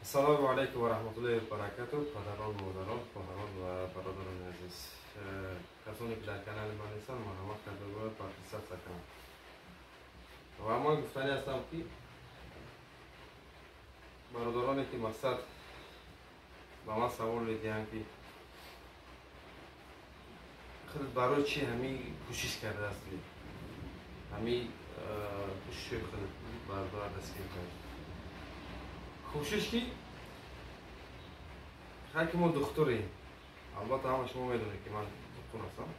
Ассалому алайкум ва раҳматуллоҳи ва баракатуҳ. Падарон, модарон, хоҳарон ва бародарони азиз, касоне ки дар канали ман ҳастанд, марҳамат карда бояд подписаться кунанд. Ва ман гуфтанӣ ҳастам, ки бародароне ки мақсад ба ман савол медиҳанд, ки худ барои чӣ ҳамин кӯшиш кардаастӣ, ҳамин кӯшишҳои худ бародарат дастгир кард. Кӯшиш ки ҳар ки мо духтурем, албатта ҳама шумо медонед, ки ман духтур ҳастам.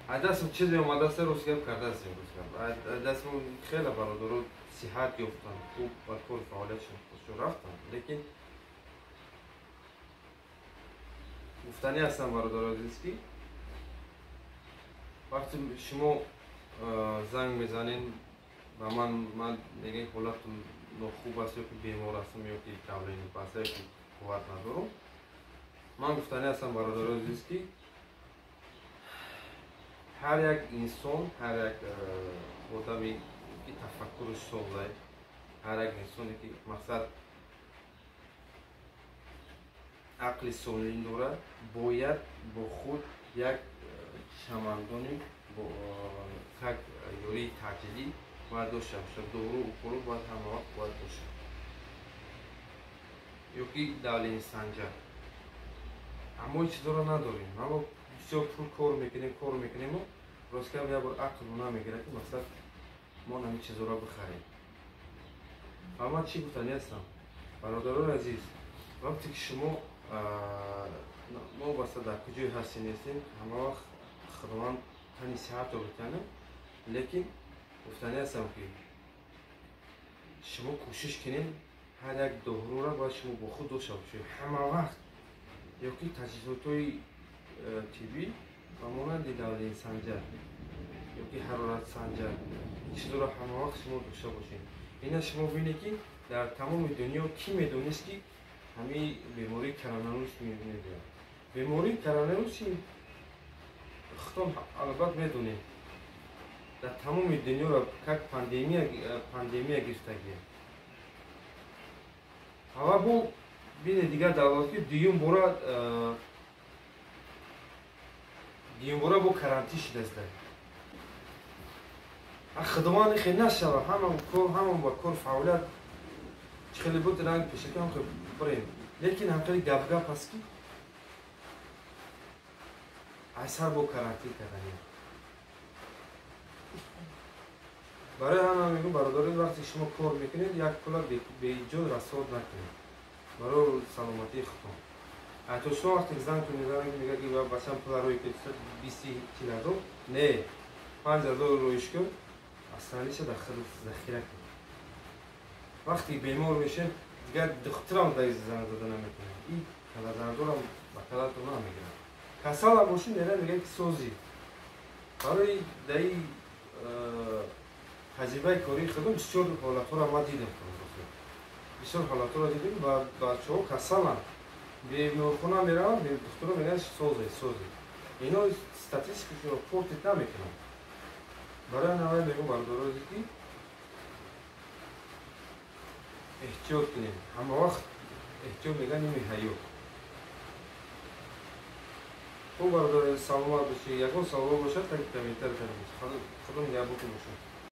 Аз дастам чизе омадааст, рост гап кардаастем, рост гап. Аз дастам хеле бародаро сиҳат ёфтанд, хуб ба кори фаъолиятшон худшон рафтанд, лекин гуфтанӣ ҳастам, бародаро азиз, ки вақте шумо занг мезанед ба ман, ман мегӯям, ҳолатам нохуб аст, ё ки бемор ҳастам, ё ки давление паст, ё ки қувват надорам, ман гуфтанӣ ҳастам, бародаро азиз, ки ҳар як инсон, ҳар як одаме ки тафаккураш созад, ҳар як инсоне ки мақсад ақли солим дорад, бояд бо худ як чамандони как ёрии таъҷилӣ бояд дошта бошад, дору уколо бояд ҳама вақт бояд бошад, ё ки давление санҷа. Аммо ин чизоро надорем. Аммо бисёр пул кор мекунем, кор мекунему рост гап, як бор ақл намегирад, ки мақсад мо ҳамин чизоро бихарем. Ва ман чӣ гуфтанӣ ҳастам, бародарони азиз, вақте ки шумо новобаста дар куҷое ҳастем нестем, ҳама вақт Худованд тани сиҳатро битанад, лекин гуфтанӣ ҳастам, ки шумо кӯшиш кунед, ҳар як доруро бояд шумо бо худ дошта бошед ҳама вақт, ё ки таҷҳизотҳои тиббӣ ба монанди давление санҷа ё ки ҳароратсанҷа, ин чизоро ҳама вақт шумо дошта бошед. Ина шумо бинед, ки дар тамоми дунё кӣ медонист, ки ҳамин бемории коронавирус мебиёд? Бемории коронавирус худтон албат медонед, дар тамоми дунёро как пандемия гирифтагия. Ҳава бо бинед, дигар давлат ки дуюм бора бо карантин шудааст. Худованд хел нашава, ҳама кор, ҳама ба кор фаъолият чӣ хеле буд, ранг пешакӣ ҳам бирем, лекин ҳамхеле гап-гап аст, ки аз сар бо карантин кардани. Барои ҳама мегӯм, бародари, вақте шумо кор мекунед, як пула беҷо расход накунед барои саломатии худтон. Ҳатто шумо вақте занг мезанед, мегӯяд, ки бачам пула рӯй кун, бисти 40 ҳазор, не, 5 ҳазор рӯиш кун, асалиша дар худ захира кун. Вақте бемор мешед, дигар духтурам дар занг зада наметавонад, ин калазардорам ба калатон намегирад. Касалам бошӣ, мера мегӯяд, ки созӣ. Барои даи таҷрибаи кории худам бисёр ҳолатҳоро ман дидам, бисёр ҳолатҳоро дидем ва бачаҳо касаланд, беморхона мераванд, духтуро мегӯянд, созе, созе. Ино статистикашро портить намекунанд. Барои навай мегӯм, бародарозе, ки эҳтиёт кунем ҳама вақт. Эҳтиёт мегӯянд ними ҳаёт. Хуб, бародари, саломат бошед. Ягон савол бошад, так комментарий кардем. Худо нигаҳбонтон бошад.